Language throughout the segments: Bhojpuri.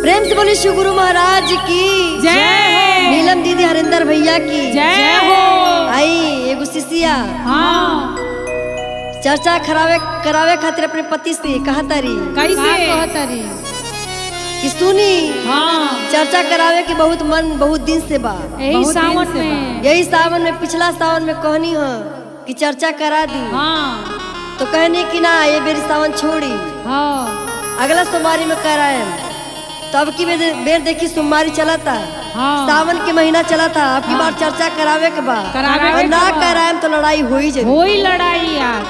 प्रेम से बोले शिव गुरु महाराज की जय हो। नीलम दीदी हरिंदर भैया की जय हो। आई एगो शिष्या हाँ चर्चा करावे करावे खातिर अपने पति से कहा तारी कैसे कहतरी कि सुनी हाँ चर्चा करावे के बहुत मन बहुत दिन से बा। यही बहुत दिन सावन से में यही सावन में पिछला सावन में कहनी ह कि चर्चा करा दी। हाँ तो कहनी कि ना ये बेरी सावन छोड़ी हाँ अगला सोमवारी में कराएम। तो अब की बेर देखी सोमवारी चला था। हाँ सावन के महीना चला था। अब की बार चर्चा करावे के बा करावे और के ना बा। कराएम तो लड़ाई हो ही जाई। होई लड़ाई आज।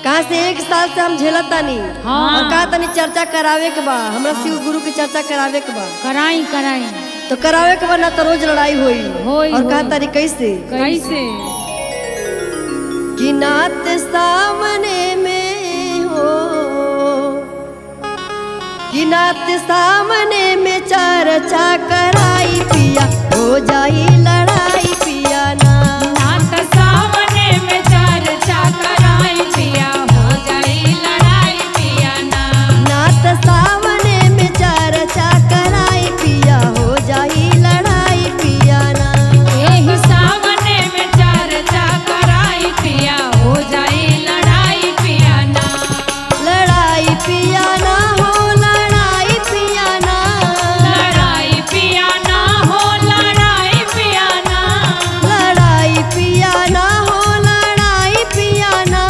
कहाँ से एक साल से हम झेलत तानी हाँ। और कहा तनी चर्चा करावे के बा, हमरा शिव गुरु की चर्चा करावे के बा। कराई कराई तो करावे के बा ना तो रोज लड़ाई होई। होई, और कहा होई। तारी कैसे कैसे कि नात सामने में हो कि नात सामने में चर्चा कराई पिया हो जाई लड़ाई पिया ना। नात सावने में चर्चा कराई पिया हो जाई लड़ाई पिया ना। नात सामने में चर्चा कराई पिया हो जाई लड़ाई पिया ना। एही सावने में चर्चा कराई पिया हो जाई लड़ाई पिया ना। लड़ाई पिया ना हो लड़ाई पिया ना। लड़ाई पिया ना हो लड़ाई पिया ना। लड़ाई पिया ना हो लड़ाई पिया ना।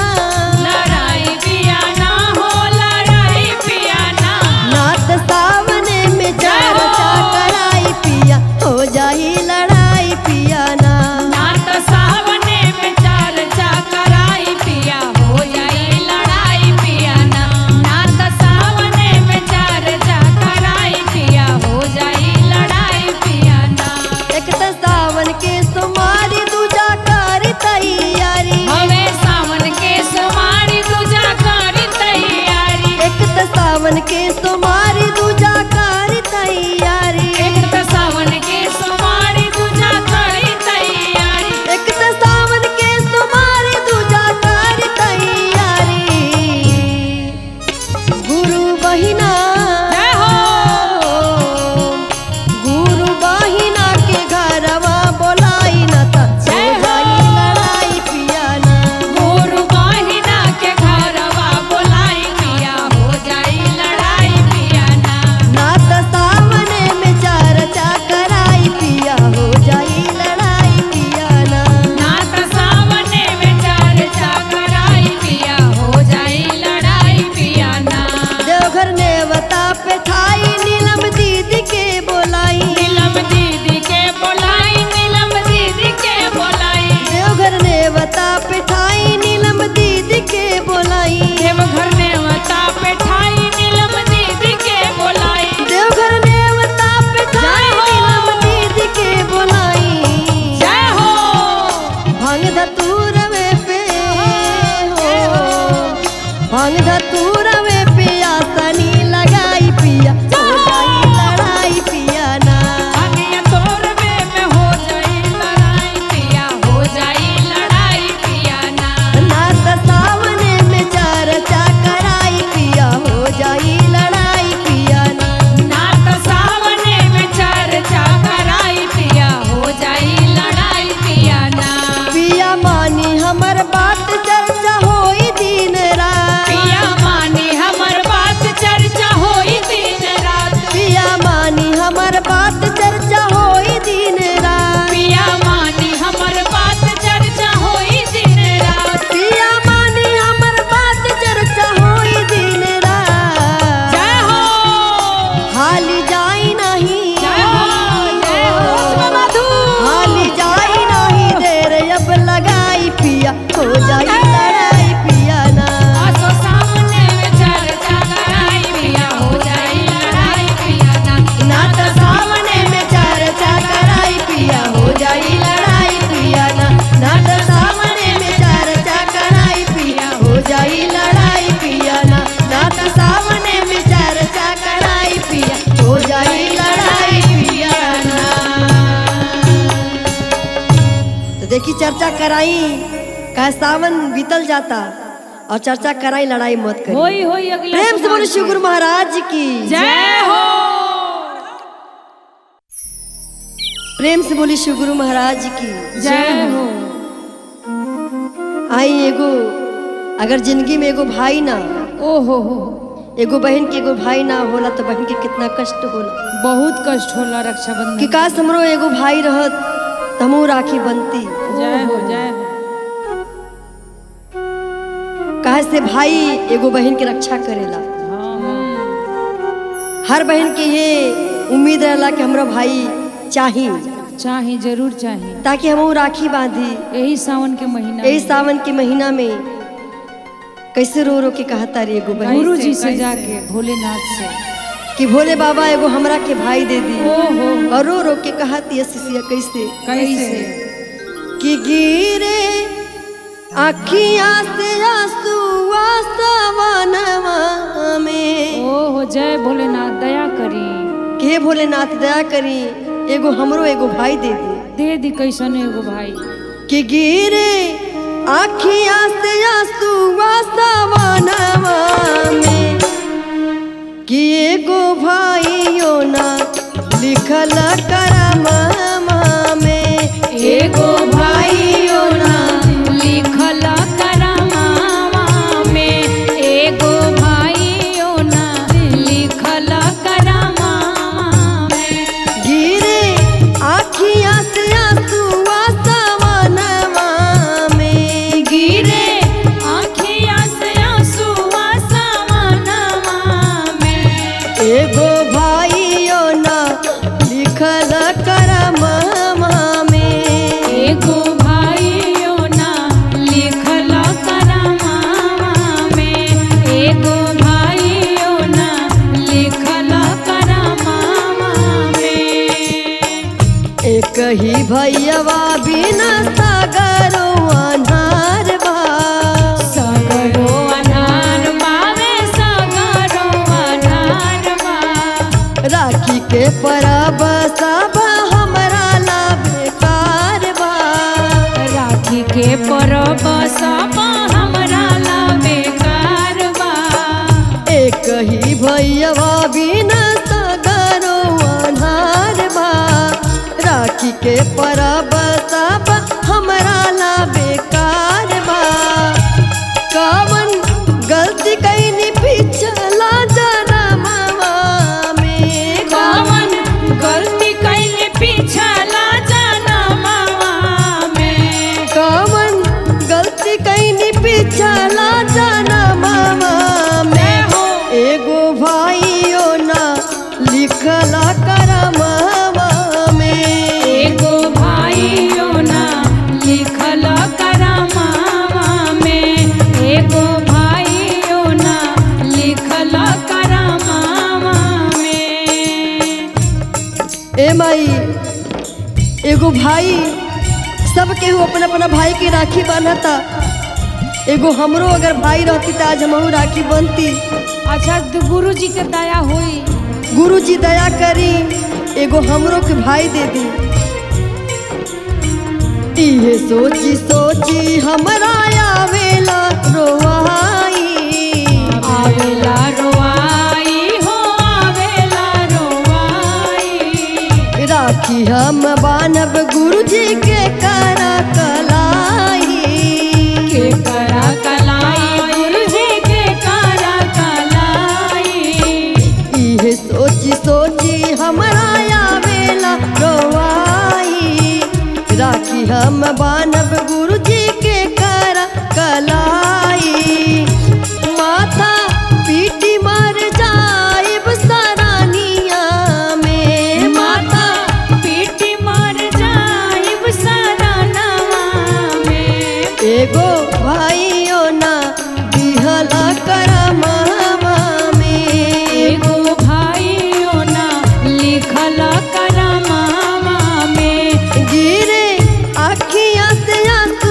लड़ाई पिया ना हो लड़ाई पिया ना। नात सावने में चर्चा कराई पिया हो जाई लड़ाई पिया ना। नात सावने में चर्चा कराई पिया हो जाई लड़ाई पिया ना। नात सावने में चर्चा कराई पिया हो जाई लड़ाई पिया ना। एक त सावन के सोमारी दूजा कर तैयारी। हवे सावन के सोमारी दूजा करी तैयारी। एक त सावन के सोमारी दूजा कर तैयारी। एक त सावन के सोमारी दूजा करी तैयारी। एक त सावन के सोमारी दूजा कर तैयारी। गुरु बहिना जय हो। गुरु बहिना के घरवा बोलाई न त हो जय हो। जाई लड़ाई पिया ना। गुरु बहिना के घरवा बोलाई पिया हो जाई लड़ाई पिया ना। नात सावने में चर्चा कराई पिया हो जाई लड़ाई पिया ना। नात सावने में चर्चा कराई पिया हो जाई लड़ाई पिया ना। देवघर नेवता पे ठाई नीलम दीदी के बोलाई। नीलम दीदी के बोलाई नीलम दीदी के बोलाई। देवघर नेवता पे ठाई नीलम दीदी के बोलाई। देवघर नेवता पे ठाई नीलम दीदी के बोलाई। देवघर नेवता पे ठाई जय हो। नीलम दीदी के बोलाई। जय हो। भांग धतूरवे पे हो भांग धतूरवे पे आसनी लगाई पिया हो जाई लड़ाई पिया ना। अंगिया तोरवे में हो जाई लड़ाई पिया हो जाई लड़ाई पिया ना। नात सावने में चर्चा कराई पिया हो जाई लड़ाई पिया ना। नात सावने में चर्चा कराई पिया हो जाई लड़ाई पिया ना। पिया मानी हमर बात चर्चा होई दिन रात। पिया मानी हमर बात चर्चा होई दिन रात। पिया मानी हमर बात चर्चा होई दिन रात। पिया मानी हमर बात चर्चा होई दिन रात। पिया मानी हमर बात चर्चा होई दिन रात। जय हो। हाली जाई नहीं जय हो जय हो हाली जाई नहीं देर अब लगाई पिया हो जाई लड़ाई पिया ना। आसो सामने में चर्चा कराई पिया हो जाई लड़ाई पिया ना। नात सामने में चर्चा कराई पिया हो जाई लड़ाई पिया ना। नात सामने में चर्चा कराई पिया हो जाई लड़ाई पिया ना। नात सामने में चर्चा कराई पिया हो जाई लड़ाई पिया ना। तो देखी चर्चा कराई का सावन बीतल जाता और चर्चा कराई लड़ाई मत करी। होई होई अगला प्रेम से बोलो शिव गुरु महाराज की जय हो। प्रेम से बोली शिव गुरु महाराज की जय हो। आई एगो अगर जिंदगी में एगो भाई ना, ओ हो, एगो बहन के एगो भाई ना होला तो बहन के कितना कष्ट होला। बहुत कष्ट होला रक्षाबंधन कि काश हमरो एगो भाई रहत त हमहू राखी बनती। जय हो, जय हो। काहे से भाई एगो बहन के रक्षा करेला। हर बहन के ये उम्मीद रहला कि हमरो भाई चाही, चाही, जरूर चाही, ताकि हमहू राखी बांधी। यही सावन के महीना, यही सावन के महीना में कैसे रो रो के कहता रे एगो बहन गुरु जी से जाके, भोलेनाथ से कि भोले बाबा एगो हमरा के भाई दे दी। ओ हो। और रो रो के कहती है शिष्या कैसे कैसे कि गिरे आखियां से आंसुआ सवनवा में। ओ हो, जय भोलेनाथ दया करी। के भोलेनाथ दया करी, एगो हमरो एगो भाई दे दी, दे दी कैसन एगो भाई। कि गिरे आखियां से आंसुआ सवनवा में, कि एगो भाइयों ना लिखल करमवा में, एगो भाइयों ना लिखल करमवा में, एगो भाइयों ना लिखल करमवा में। गिरे आखियां से आंसुआ सवनवा में, गिरे आँखियाँ से आंसुआ सवनवा में, एगो भाइयों ना लिखल करमवा में, एगो भाइयों ना लिखल करमवा में, एगो भाइयों ना लिखल करमवा में। एक ही भैयावा बिना सागरो अन्हार बा, सगरो अनार बावे, सगरो अनार बा। राखी के परब सब हमरा ला बेकार बा, राखी के परब सब हमरा ला बेकार बा। एक ही भैयावा बिना सागरो अन्हार बा, राखी के परब सब हमरा ला बेकार बा। कावन गलती कैनी पिछला जनमवा में, कौन गलती कैले पिछला जनमवा में, कावन गलती कैनी पिछला जनमवा में, एगो भाइयों ना लिखला करमवा में, एगो भाइयों ना लिखल करमवा में, एगो भाइयों ना लिखल करमवा में। ए माई एगो भाई सब केहू अपना अपना भाई के राखी बांधता, एगो हमरो अगर भाई रहती त आज हमहू राखी बनती। अच्छा तो गुरु जी के दया होई, गुरु जी दया करी एगो हमरो के भाई दे दी। इहे सोची सोची हमरा आवेला रोवाई, आवेला रोआई हो, आवेला रोआई। राखी हम बानब गुरु जी के करा कलाई, के करा कलाई गुरु जी के करा कलाई। इहे सोची सोची हमरा आवेला रोवाई, राखी हम बानब गुरु जी के करा कलाई। माथा पीटी मार जाइब सरानिया में, माता पीटी मार जाइब सरानवा में, एगो भाइयों ना दिहला करमवा में, एगो भाइयों ना लिखल करमवा में, गिरे आखियां से आंसू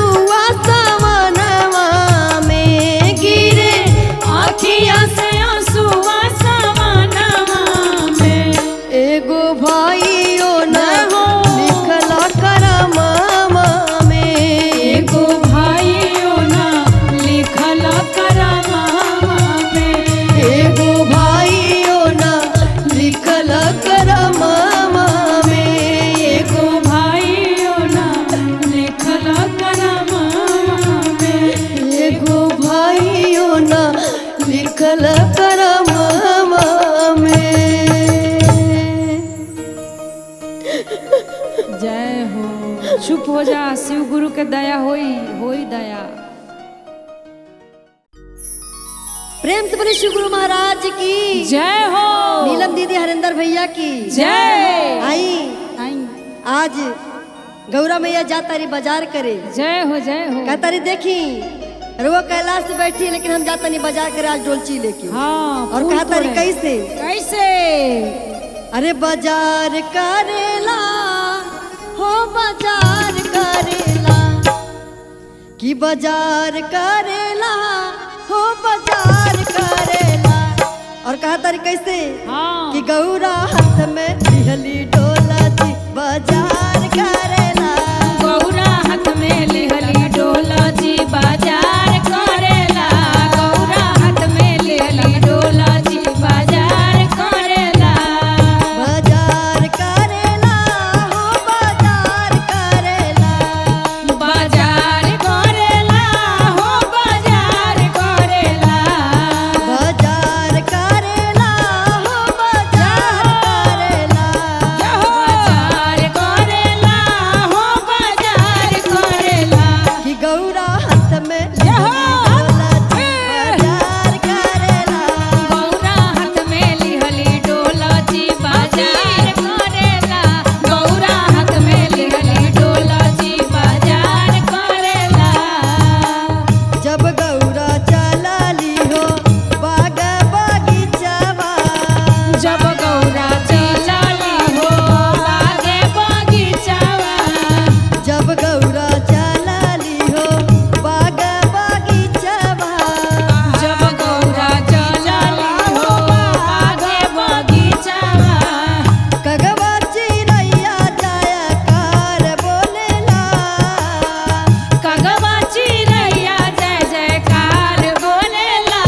हो जा, शिव गुरु के दया होई, होई दया। प्रेम से बोले शिव गुरु महाराज की जय हो। नीलम दीदी हरिंदर भैया की जय। आई आज गौरा मैया जाता रही बाजार करे। जय हो, जय हो। कहता रही देखी रुआ कैलाश से बैठी, लेकिन हम जाता नहीं बाजार करे आज डोलची लेके। हाँ, और कहता रही कैसे कैसे? अरे बाजार करेला हो, बाजार करेला कि बाजार करेला हो, बाजार करेला। और कहा तारी कैसे? हाँ। कि गौरा हाथ में लिहली डोला जी बाजार करेला। गौरा हाथ में लिहली डोला जी बाजार करेला। गौरा हाथ में लिहली डोला जी बाजार करेला। बाजार करेला हो, बाजार करेला। बाजार करेला हो, बाजार करेला। बाजार करेला हो, बाजार करेला। बाजार करेला हो, बाजार करेला। कि गौरा हाथ में लिहली डोला जी बाजार करेला। गौरा हाथ में लिहली डोला जी बाजार करेला। गौरा हाथ में लिहली डोला जी बाजार करेला। जब गौरा चलाली हो बाग बगीचावा। जब गौरा चलाली हो बागे बगीचावा। जब गौरा चलाली हो बाग बगीचावा। जब गौरा चलाली हो बागे बगीचावा। कगवा चिरैया जाया कार बोलेला। कगवा चिरैया जय जयकार बोलेला।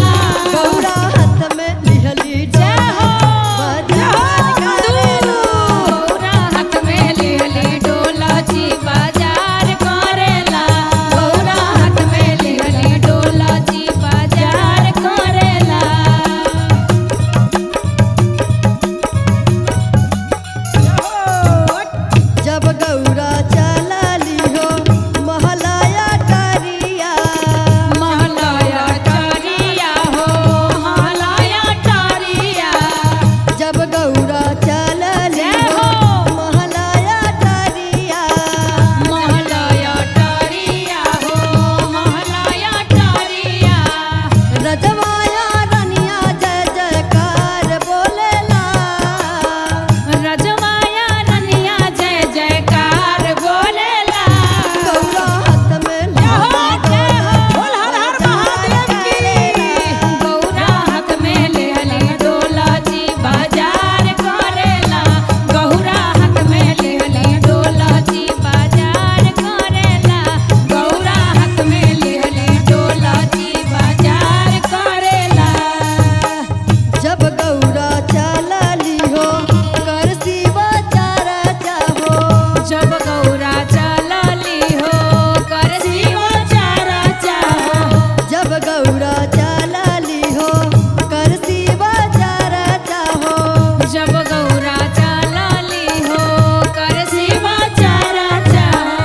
गौरा हाथ में लिहली जय हो, बाजार करेला। गौरा हाथ में लिहली डोला जी बाजार करेला। गौरा हाथ में लिहली डोला जी बाजार करेला। जब गौरा चलाली हो महलाया करिया। महलाया टारिया हो, महलाया टारिया। जब गौरा चलाली जय हो हो। महलाया करिया। महलाया टारिया हो, महलाया टारिया। रजवाया रनिया जय जयकार बोलेला। रजमाया रनिया जय जयकार बोलेला। गौरा हाथ में लिहली जय हो, बोल हर हर महादेव की। गौरा हाथ में लिहली डोला जी बाजार करेला। गौरा हाथ में लिहली डोला जी बाजार करेला। गौरा हाथ में लिहली डोला जी बाजार करेला। जब गौरा चलाली हो कर शिवा चारा चाहो। जब गौरा चलाली हो कर शिव चारा चाहो। जब गौरा चलाली हो कर शिवा चारा चाहो। जब गौरा चलाली हो कर शिव चारा चाहो।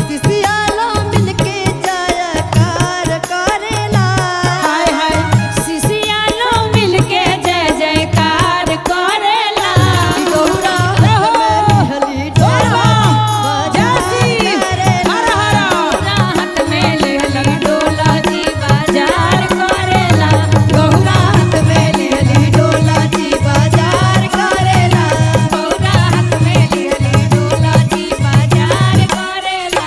सिसियालो मिलके जयकार करेला। हाय हाय सिसियालो मिलके जय जयकार करेला। गौरा हाथ में लिहली डोला बाजार करेला। गौरा हाथ में लिहली डोला जी बाजार करेला। गौरा हाथ में लिहली डोला जी बाजार करेला। गौरा हाथ में लिहली डोला जी बाजार करेला।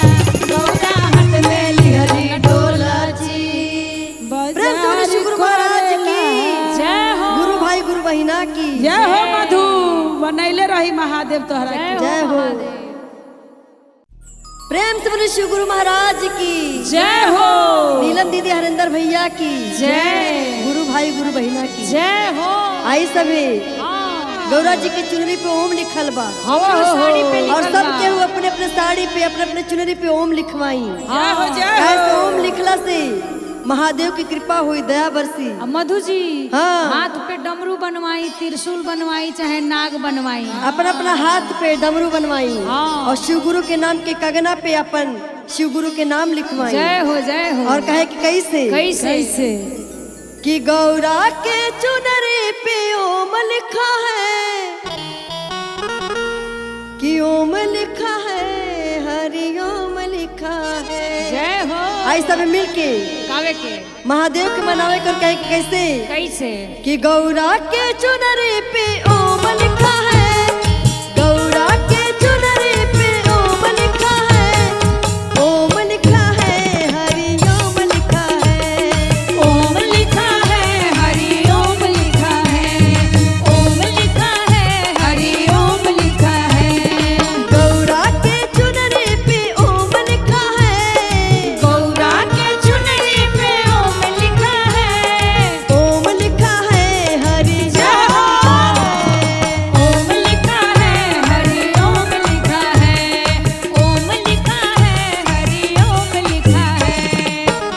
गौरा हाथ में लिहली डोला जी। प्रेम से बोले शिव गुरु महाराज की। जय हो। गुरु भाई गुरु बहिना की जय हो मधु, बनैले रही महादेव तोहरा के। जय हो। प्रेम से बोले शिव गुरु महाराज की जय हो। नीलम दीदी हरिंदर भैया की जय। गुरु भाई गुरु बहिना की जय हो। आई सभी हाँ। गौरा जी के चुनरी पे ओम लिखल बा। हो साड़ी पे और लिखल सब बा। केहू अपने अपने साड़ी पे अपने अपने चुनरी पे ओम लिखवाई। जय हो, जय ऐसे हो। ओम लिखला से महादेव की कृपा हुई, दया बरसी। आ मधु जी, हाँ। हाथ पे डमरू बनवाई, त्रिशूल बनवाई, चाहे नाग बनवाई। अपना अपना हाथ पे डमरू बनवाई। हाँ। और शिव गुरु के नाम के कगना पे अपन शिव गुरु के नाम लिखवाई। जय हो, जय हो। और कहे कि कैसे कैसे? कैसे? कि गौरा के चुनरी पे ओम लिखा है, कि ओम लिखा है, हरि ओम लिखा है। जय हो। आई सब मिलके कावे के महादेव के मनावे कर कहे कि कैसे? कैसे? कि गौरा के चुनरी पे ओम लिखा है, गौरा के चुनरी पे ओम लिखा है, ओम लिखा है, हरि ओम लिखा है, ओम लिखा है, हरि ओम लिखा है, ओम लिखा है, हरि ओम लिखा है। गौरा के चुनरी पे ओम लिखा है, गौरा के चुनरी पे ओम लिखा है, ओम लिखा है, हरि जय हो। ओम ओम लिखा है, हरि ओम लिखा है, ओम लिखा है, हरि ओम लिखा है।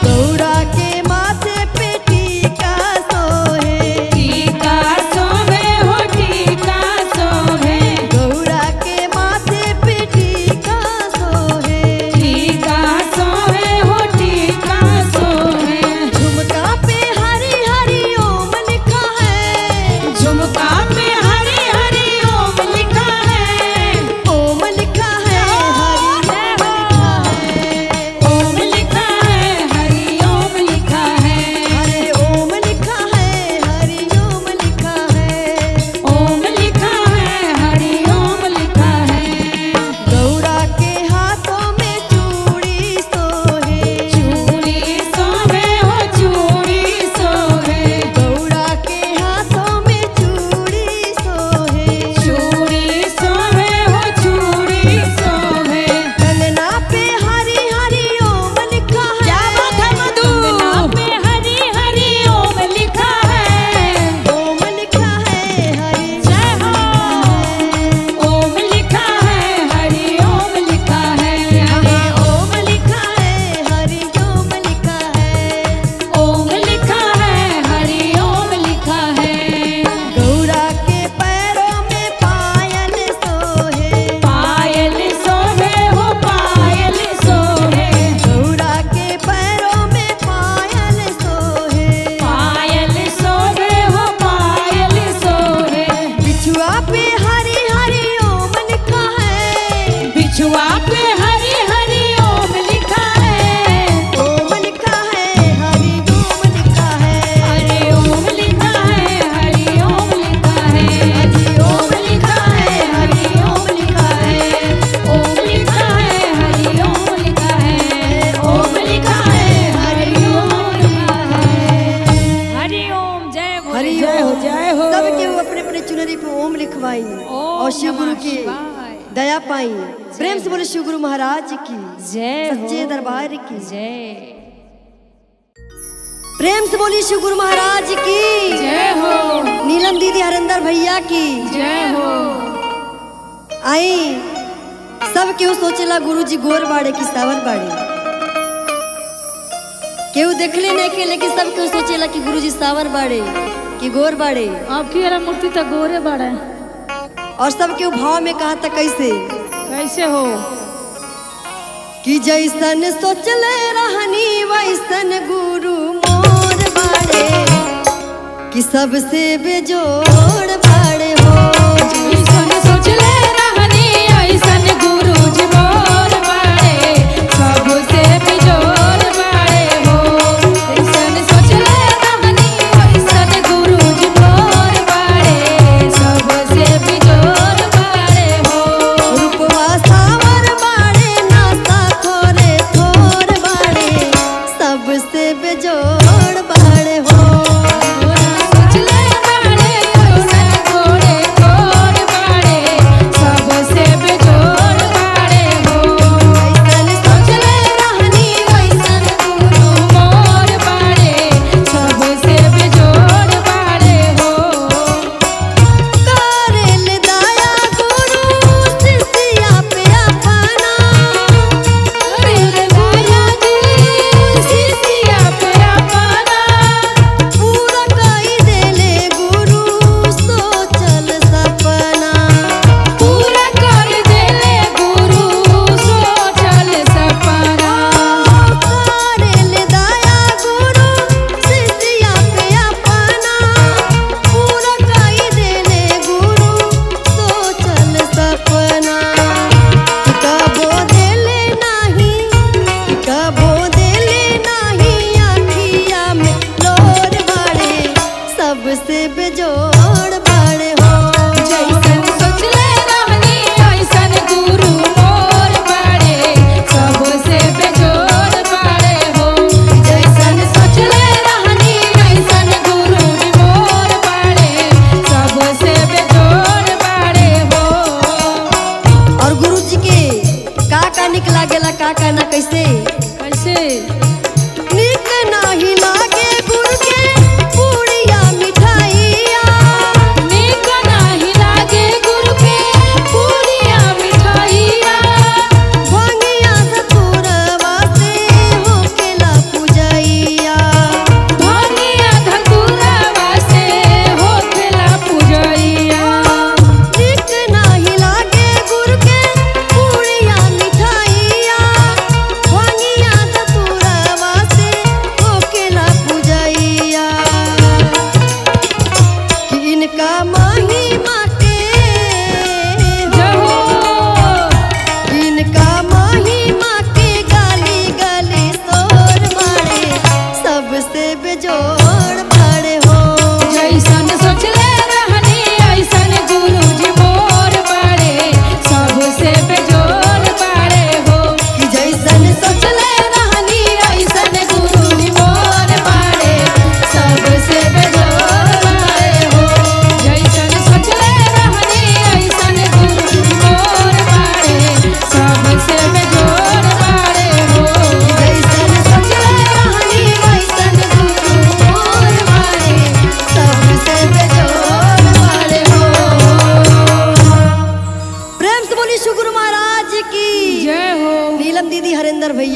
गौरा के माथे पे टीका सोहे, टीका सोहे हो, टीका सोहे, गौरा के माथे पे टीका सोहे, टीका सोहे हो, टीका सोहे। झुमका पे हरि हरि ओम लिखा है, झुमका पे हरि हरि ओम लिखा है, ओम लिखा है, हरि ओम लिखा है, ओम लिखा है, हरि ओम लिखा है, हरे ओम लिखा है, हरि ओम लिखा है, ओम लिखा है, हरि ओम लिखा है। गौरा के हाथों में चूड़ी सोहे, चूड़ी सोहे हो, चूड़ी सोहे, गौरा के हाथों में चूड़ी सोहे, चूड़ी सोहे हो, चूड़ी सोहे। कंगना पे हरि हरि ओम लिखा है, क्या बात है मधु? कंगना पे हरि हरि ओम लिखा है, ओम लिखा है, हरि जय हो। ओम लिखा है, हरि ओम लिखा है, हरे ओम लिखा है, हरि ओम लिखा है, ओम लिखा है, हरि ओम लिखा है। गौरा के पैरों में पायल सोहे, पायल सोहे हो, पायल सोहे, गौरा के पैरों में पायल सोहे, पायल सोहे हो, पायल सोहे। बिछुआ पे हरि हरि ओम लिखा है, बिछुआ पे हरि हरि ओम लिखा है, ओम लिखा है, हरि ओम लिखा है, हरि ओम लिखा है, हरि ओम लिखा है, हरि ओम लिखा है, हरि ओम लिखा है, ओम लिखा है, हरि ओम लिखा है, ओम लिखा है, हरि ओम लिखा है। हरि ओम जय भोले। हरि जय हो, ओम। जय हो। सब के वो अपने अपने चुनरी पे ओम लिखवाई ओम और शिव गुरु नमः की शिवाय। दया पाई। प्रेम से बोले शिव गुरु महाराज की जय हो। सच्चे दरबार की जय। प्रेम से बोली शिव गुरु महाराज की जय हो। नीलम दीदी हरिंदर भैया की जय हो। आई सब केहू सोचेला गुरु जी गोर बाड़े की सावर बाड़े, केहू देखले नहीं के, लेकिन सब केहू सोचेला कि गुरु जी सावर बाड़े कि गोर बाड़े। आपकी वाला मूर्ति तो गोरे बाड़े। और सब केहू भाव में कहा था कैसे? कैसे हो? कि जैसन सोचले रहनी वैसन गुरु मोर बाड़े, कि सबसे बेजोड़ बाड़े हो। ऐसन सोचले रहनी ऐसन गुरुजी मोर बाड़े, सबसे बेजोड़ बाड़े हो। ऐसन सोचले रहनी ऐसन गुरुजी मोर बाड़े, सबसे बेजोड़ बाड़े हो। रूपवा सावर बाड़े नासा थोरे थोर बाड़े, सबसे बेजोड़ बाड़े हो। सोचले बाड़े ऐसन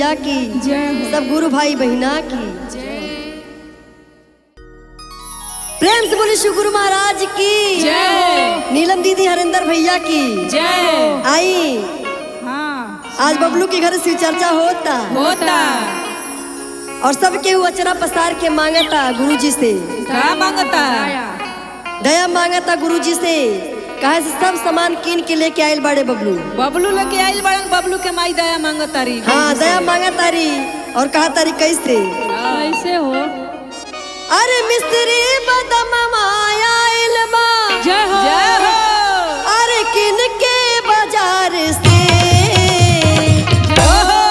भैया की, सब गुरु भाई बहिना की। प्रेम से बोले शिव गुरु महाराज की जय। नीलम दीदी हरिंदर भैया की जय। आई। हाँ, आज बबलू के घर शिव चर्चा होता होता और सबके हुआ अचरा पसार के मांगता गुरुजी से। का मांगता? दया मांगता गुरुजी से। कहे से सब सामान कीन के लेके आयल बाड़े बबलू। बबलू लेके आइल बाड़न, बबलू के माई दया मांगतारी। हाँ, दया मांगा तारी और कहा तारी कैसे कैसे हो? अरे मिस्त्री बदम माया आइल बा, जय हो। जय हो। अरे किन के बाजार से। जय हो।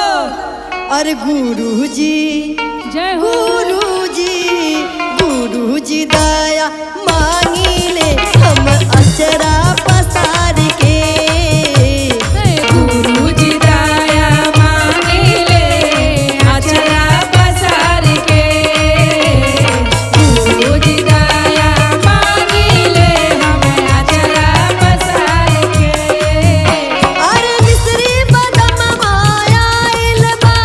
अरे गुरुजी, जय हो। गुरुजी, गुरुजी दया मांगी ले हम अचरा पसार के। गुरुजी दया मांगी ले अचरा पसार के। गुरुजी दया मांगी ले हम अचरा पसार के। अरे मिस्री बदम माया आइल बा,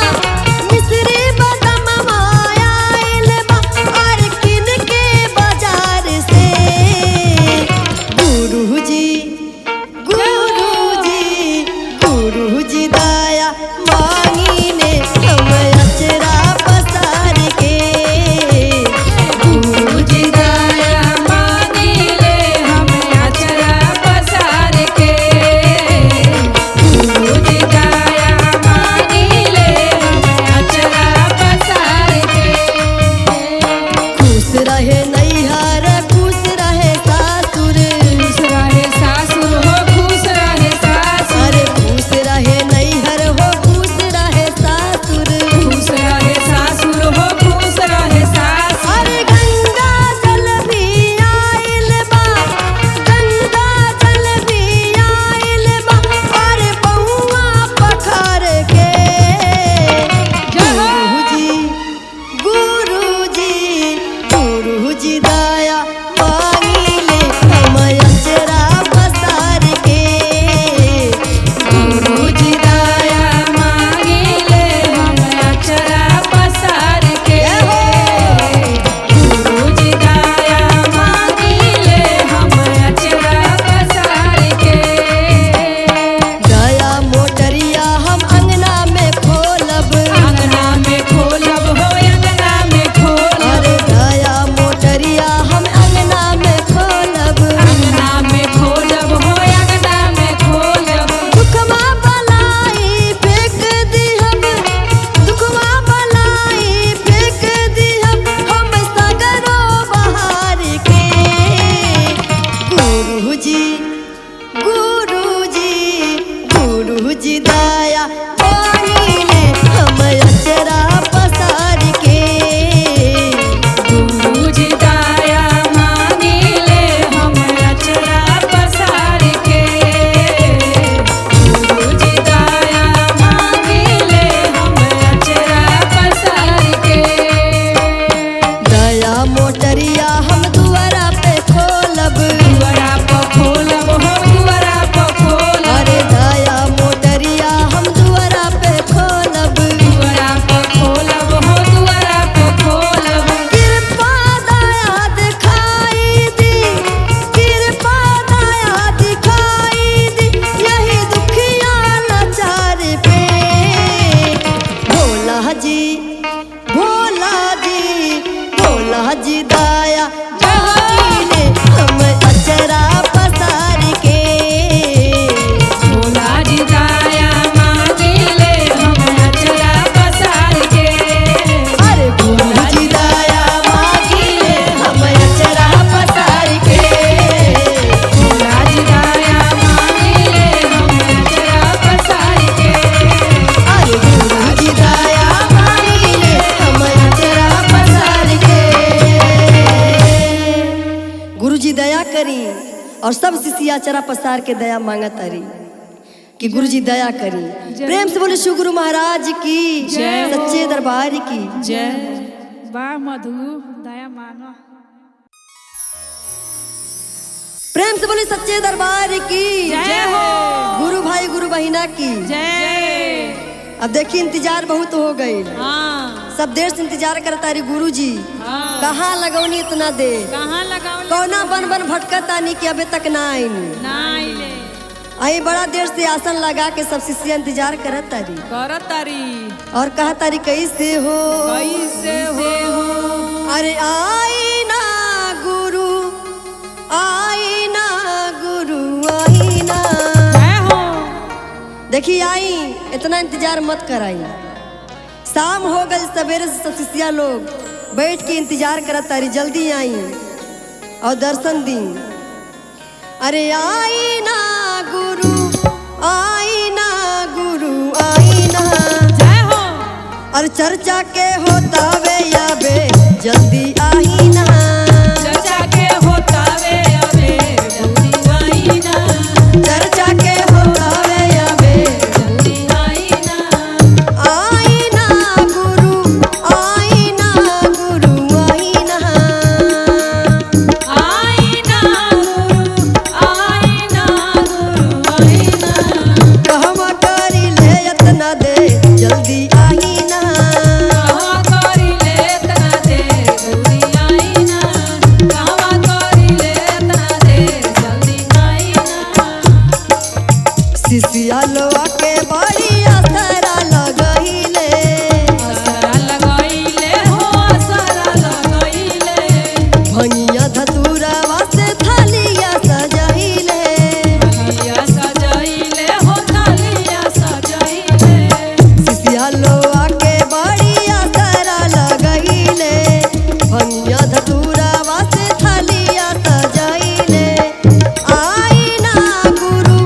मिस्री बदम माया आइल बा, अरे किन के बाजार से। गुरुजी, गुरुजी, गुरुजी दया मांगी ने हम अचरा पसार के। गुरुजी दया मांगी ले हम अचरा पसार के। गुरुजी दया मांगी ले हम अचरा पसार के। खुश रहे नैहर, खुश रहे सासुर, खुश रहे सासुर हो, खुश रहे सासुर। अरे खुश रहे नैहर हो, खुश रहे सासुर। खुश रहे सासुर हो, खुश रहे सासुर। अरे गंगा जल भी आइल बा, गंगा जल भी आइल बा, अरे पौआ पखार के। गुरुजी, गुरुजी, गुरुजी दया मांगी ले हम अचरा पसार के। गुरुजी दया मांगी ले हम अचरा पसार के। गुरुजी दया मांगी ले हम अचरा पसार के। दया मोटरिया हम अंगना में खोलब, अंगना में खोलब हो, अंगना में खोलब। अरे दया मोटरिया हम अंगना में खोलब। अंगना में खोलब हो, अंगना में खोलब। दुखवा बलाई फेंक दिहब, दुखवा बलाई फेंक दिहब हम सगरो बहार के। गुरुजी, गुरुजी, गुरुजी दया मांगी ले हम अचरा पसार के। गुरुजी दया मांगी ले हम अचरा पसार के। गुरुजी दया मांगी ले हम अचरा पसार के। दया मोटरिया हम दुआरा पे खोलब, दुआरा प खोलब हो, दुआरा प खोलब। अरे दया मोटरिया हम दुआरा पे खोलब। दुआरा प खोलब हो, दुआरा प खोलब। कृपा दया दिखाई दी, कृपा दया दिखाई दी, यही दुखिया लाचार पे। भोला जी, भोला जी, भोला जी दया मांगी ले हम अचरा पसार के। भोला जी दया मांगी ले हम अचरा पसार के। अरे गुरुजी दया मांगी ले हम अचरा पसार के। भोला जी दया मांगी ले हम अचरा पसार के। अरे गुरुजी दया मांगी ले हम अचरा पसार के। गुरुजी दया करी और सब शिष्य अचरा पसार के दया मांगा तारी कि गुरुजी दया करी। प्रेम से बोले शिव गुरु महाराज की, जय हो। सच्चे दरबार की जय। वाह मधु, दया मांगो। प्रेम से बोले सच्चे दरबार की जय हो। गुरु भाई गुरु बहिना की जय। अब देखी इंतजार बहुत हो गई। हाँ। सब देर से इंतजार करता रही गुरु जी। हाँ। कहाँ लगौनी इतना देर, कहाँ लगावली? कौना बन बन भटकतानी कि अबे तक ना आईनी। ना आइले। आई बड़ा देर से आसन लगा के सब शिष्य इंतजार करत तारी। करत तारी। और कहा तारी कैसे हो, कैसे हो? अरे आई ना गुरु, आई ना गुरु, आई ना। जय हो। देखी आई, इतना इंतजार मत कराई। शाम हो गई, सवेरे से सब शिष्या लोग बैठ के इंतजार करत तारी, जल्दी आई और दर्शन दी। अरे आई ना गुरु, आई ना गुरु, आई ना। जय हो। और चर्चा के होतावे याबे जल्दी आई ना। चर्चा के होतावे अबे जल्दी आई ना। चर्चा के होतावे याबे जल्दी आई ना। आई ना गुरु, आई ना गुरु, आई ना। आई ना गुरु, आई ना गुरु, आई ना। कहवा करी ले इतना दे जल्दी आई ना। कहवा करी ले तना दे जल्दी आई ना। कहवा करी ले तना दे जल्दी आई ना। शिष्या लोआ के बड़ी असरा लगहिले। असरा लगइले हो, असरा लगइले। भंगिया धतूरा वासे थालिया सजहिले। थालिया सजइले हो, थालिया सजइले। शिष्या लोआ के बड़ी असरा लगहिले। भंगिया धतूरा वासे थालिया सजहिले। आई ना गुरु,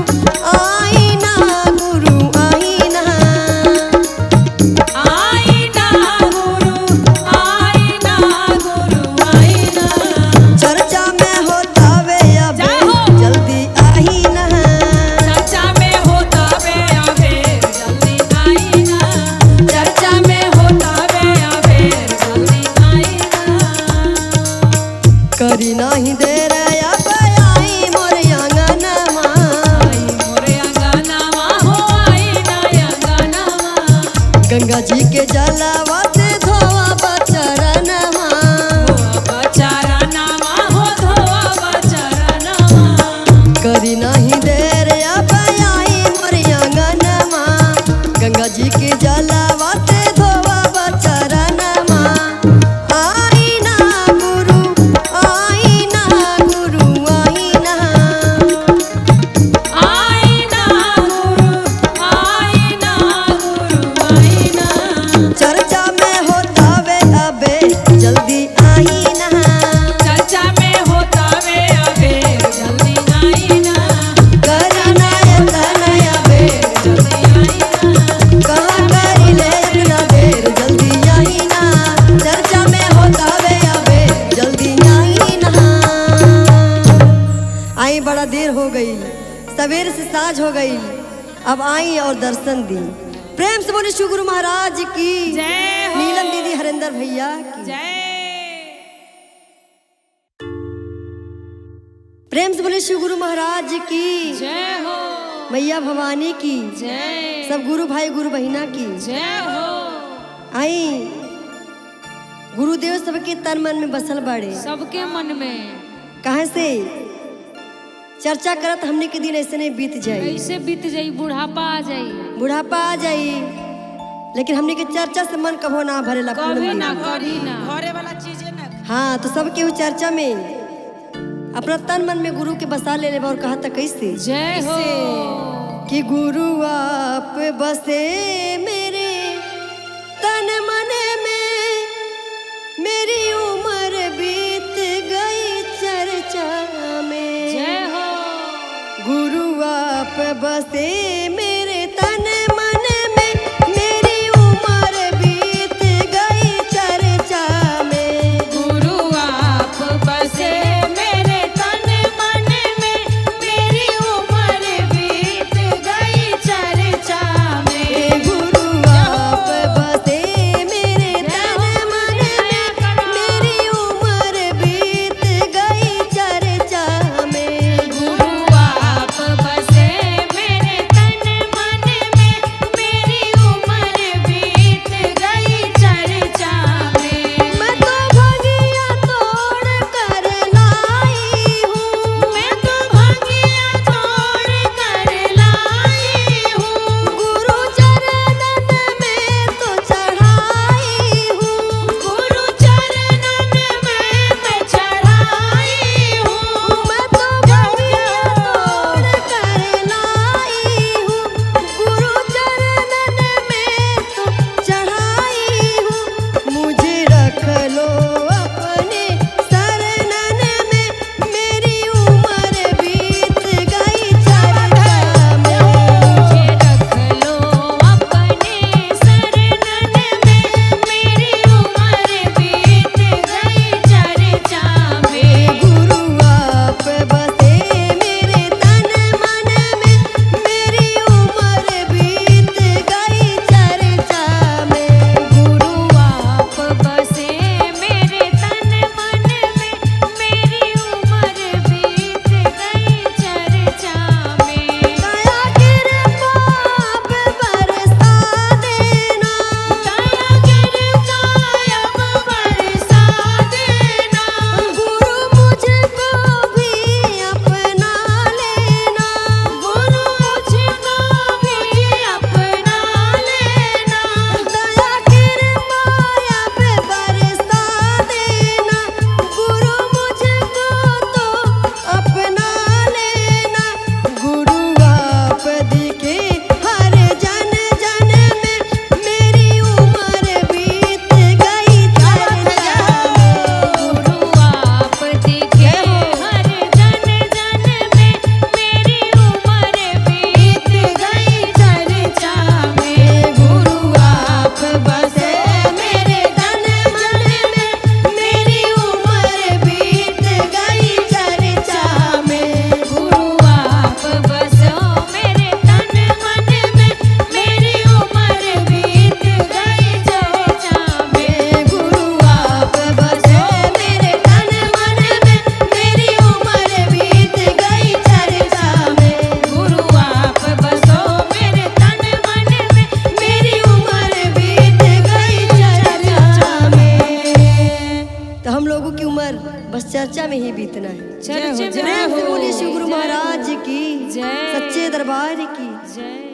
आई ना गुरु, आई ना। आई ना गुरु, आई ना गुरु, आई ना। चर्चा में होतावे अबे जय हो। जल्दी आई ना। चर्चा में होतावे अबे जल्दी आई ना। चर्चा में होतावे अबे जल्दी आई ना। करी नाही देर अब आई मोर अंगनमा। आई मोरे अंगनावा हो, आई ना अंगनावा। गंगा जी के जलवा से धोवा बचरनमा। धोआ बचरनावा हो, धोआ बचरनावा। करी नाही देर अब आई मोर अंगनमा। गंगा जी के जलवा से धोवा बचरनमा। आई ना गुरु, आई ना गुरु, आई ना। आई ना गुरु, आई ना गुरु, आई ना। चर्चा में होतावे अबे जल्दी आई ना। चर्चा में होतावे अबे जल्दी आई ना। करना इतना अबे जल्दी आई ना। कहाँ करी ले इतना देर जल्दी आई ना। चर्चा में होतावे अबे जल्दी आई ना। आई बड़ा देर हो गई, सवेर से साँझ हो गई, अब आई और दर्शन दी। प्रेम से बोले शिव गुरु महाराज की जय हो। नीलम दीदी हरिंदर भैया की जय। प्रेम से बोले शिव गुरु महाराज की जय हो। मैया भवानी की जय। सब गुरु भाई गुरु बहिना की जय हो। आई गुरुदेव सबके तन मन में बसल बाड़े। सबके मन में कहाँ से चर्चा करत हमने के दिन ऐसे नहीं बीत जाई, ऐसे बीत जाई, बुढ़ापा आ जाई, बुढ़ापा आ जाई, लेकिन हमने के चर्चा से मन कभो ना भरेला। कभी ना, कभी ना। घरे वाला चीजें ना। हाँ, तो सब केहू चर्चा में अपना तन मन में गुरु के बसा ले ले और कहा था कैसे जय हो। कि गुरु आप बसे मेरे तन मन में, मेरी उम्र बीत गई चर्चा में। जय हो। गुरु आप बसे मेरे तन मन में, मेरी उम्र बीत गई चर्चा में। गुरु आप बसे मेरे तन मन में, मेरी उम्र बीत गई चर्चा में। गुरु आप बसे मेरे तन मन में, मेरी उम्र बीत गई चर्चा में। गुरु आप बसे मेरे तन लोगों की उम्र बस चर्चा में ही बीतना है। चर्चे में प्रेम से बोलिए शिव गुरु महाराज की, जय। सच्चे दरबार की। जय।